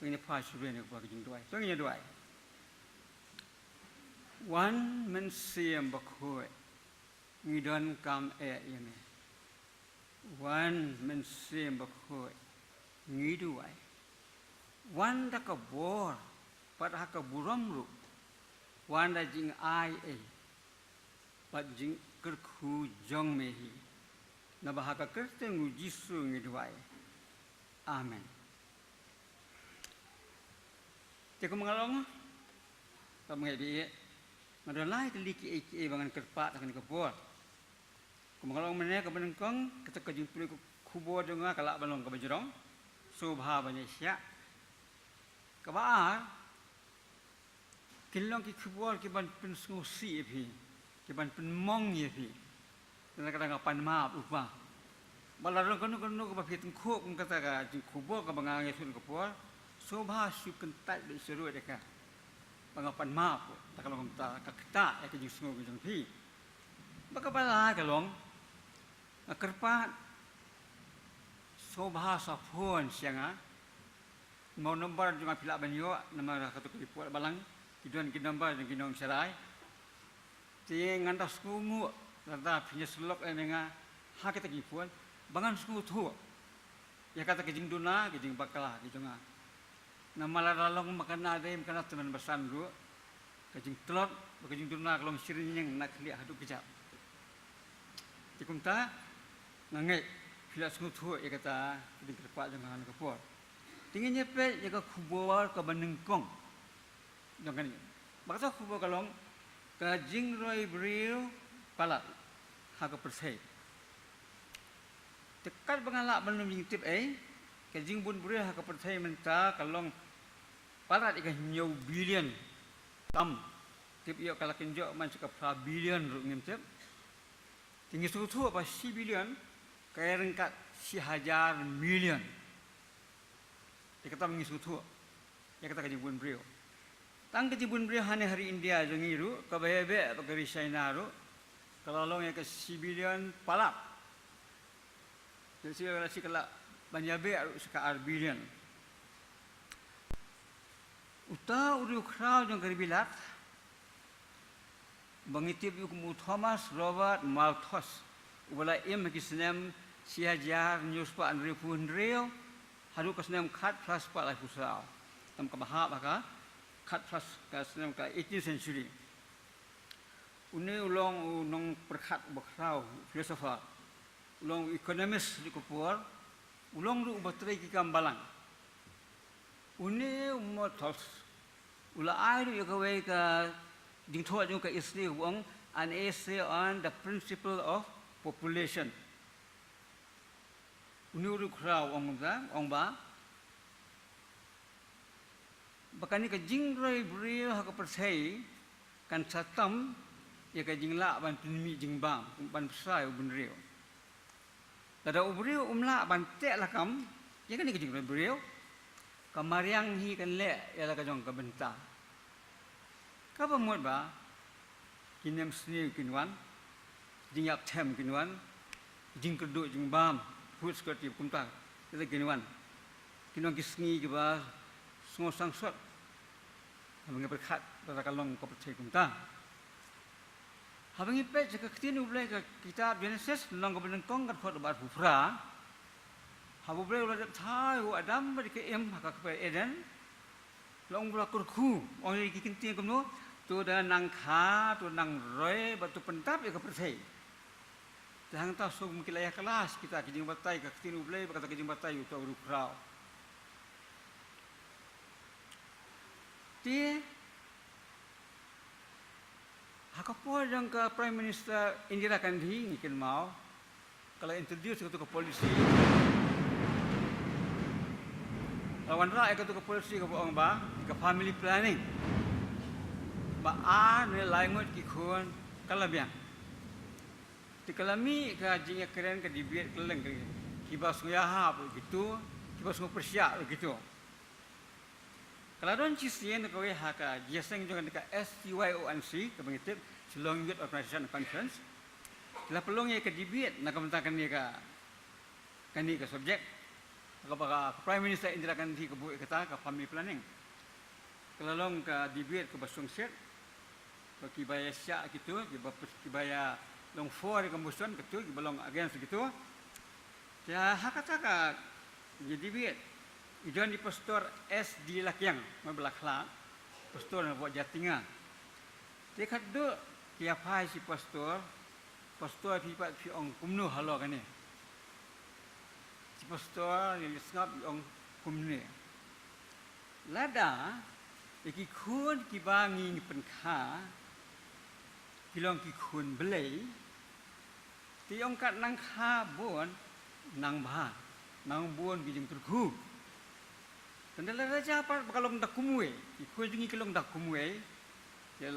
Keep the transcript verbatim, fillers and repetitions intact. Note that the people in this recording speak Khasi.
Ngin ïa phai shuh ïa kaba ka jingduwai. To ngin ïa duwai. Wan Mynsiem Bakhuid, ngi donkam eh ïa me. Wan Mynsiem Bakhuid, ngi duwai. Wan da ka bor, bad ha ka burom ruh. Wan da jingai ei, bad jingkyrkhu jong me hi. Naba ha ka kyrteng u Jisu ngi duwai. Amen. Te kumba nga la ong, kumba nga ïa, nga don lai tylli kiei kiei ba ngan kyrpad ha kane ka por. Kumba nga la ong mynne kaba nyngkong, kata ka jingpule ka khubor jong nga ka lah ban long kaba jrong. Sngewbha ban ïa shah. Kaba ar, kin long ki khubor kiban pynsngewsih ïa phi, kiban pynmong ïa phi. Te na kata nga pan map u pa. Ba la long kano kano kaba phi tyngkhuh kum kata ka jingkhubor kaba nga ïathuh ha kane ka por, sngewbha shu kyntait beit sha ruh ïa ka. Ba nga pan map, te ka long kumta, ka ktah ïa ka jingsngew ka jong phi. Bad kaba lai ka long, nga kyrpad, sngewbha sa phone sha nga. Mo number jong nga phi lah ban ïoh, namar ha kato ka report balang, ki don ki number jong ki nongsharai. Te ngan da sngewnguh, lada phin ïa sylok ïa nga ha kita ki phone, ba ngan sngewthuh ïa kata ka jingduna, ka jingbakla ka jong nga. Namar lada long makna dei, makna tymmen basan ruh, ka jingtlot bad ka jingduna ka long shi rynieng na khlieh haduh kjat. Te kumta, nga ngeit phi la sngewthuh ïa kata ka jingkyrpad jong nga ha kane ka por. Te ngin ïa peit ïa ka khubor kaba nyngkong jong kane. Bad kata ka khubor ka long, ka jingroi briew palat ha ka pyrthei. Te katba nga lah ban ym jingtip ei, ka jingbun briew ha ka pyrthei mynta ka long palat ïa ka hynñiew billion tam. Tip ïoh ka la kynjoh man sha ka phra billion ruh ngim tip. Te ngi sngewthuh ba shi billion ka ïaryngkat shi hajar million. Te kata ngi sngewthuh ïa kata ka jingbun briew. Tang ka jingbun briew hangne ha ri India jong ngi ruh, kaba ïabeh bad ka ri China ruh, ka la long ïa ka shi billion palat. Te shi ka la, shi ka la ban ïabeh ruh sha ka ar billion. Uta u riewkhraw jong ka ri Bilat, ba ngi tip ïa u kum u Thomas Robert Malthus, uba la im ha ki snem shi hajar hynñiew spah hynriewphew hynriew, haduh ka snem khatphra spah laiphew saw. Tam kaba hap ha ka khatphra ka snem ka eighteenth century. Une u long u nongpyrkhat uba khraw, philosopher. U long u economist ha ka por, u long ruh uba trei ki kam balang. Une u Malthus, u la ai ruh ïa kawei ka jingthoh jong ka essay uba ong, An Essay on the Principle of Population. Une u riewkhraw u ong kumta, u ong ba, ba kane ka jingroi briew ha ka pyrthei kan sa tam ïa ka jinglah ban pynmih jingbam, ban bsa ïa u bynriew. Lada u briew um lah ban teh lakam ïa kane ka jingroi briew, ka mariang hi kan leh ïa la ka jong ka bynta. Kaba mut ba ki nemsniew kin wan, jingïap them kin wan, jingkyrduh jingbam, food security kumta, kita kin wan. Kin wan ki sngi kiba sngewsangsot. Haba ngi pyrkhat, lada ka long ka pyrthei kumta. Haba ngi peit sha ka ktien U Blei ka kitab Genesis, lynnong kaba nyngkong, ka dkhot kaba arphew phra. Haba U Blei u la dep thaw ïa u Adam bad ïa ka Im ha ka kper Eden. La ong ba la kyrkhu, ong ïa ki ktien kumno, to da nang kha, to nang roi, bad to pyndap ïa ka pyrthei. Te hangta shu kum ki la ïa klas kita ki jingbatai ka ktien U Blei, bad kata ka jingbatai uta u riewkhraw. Te ha ka por jong ka Prime Minister Indira Gandhi ngi kynmaw, ka la introduce ïa katu ka policy. Ka la wanrah ïa katu ka policy kaba ong ba, ïa ka family planning. Ba ar ne lai ngut ki khun ka la biang. Te ka la mih ka jingïakren ka debate kylleng, kiba sngew ïahap ruh kito, kiba sngew pyrshah ruh kito. Ka la don shisien kawei ha ka jingïaseng jong ka S T Y O N C, kaba ngi tip Shillong Youth Organisation Conference. Ki la pynlong ïa ka debate na ka bynta kane ka, kane ka subject. Kaba ka Prime Minister Indira Gandhi ka buh ïa kata ka family planning. Ka la long ka debate kaba sngewsih. Ka kiba ïa shah kito, kiba, kiba ïa long for ïa ka motion kito, kiba long against kito. Te ha kata ka ïa debate, i don i Pastor S D Lakiang, ma ba la khlad, pastor na Wah Jatinga. Te khatduh ki ïa phai shi pastor, pastor phi pat phi ong kumno halor kane. Shi pastor ïa sngap ïa ong kumne. Lada ïa ki khun kiba ngi pynkha ki long ki khun Blei, te ong kat nang kha bun nang bha, nang bun ki jingkyrkhu. Tang da la raja pat ba ka long da kumwei, ki khun jong ngi ki long da kumwei,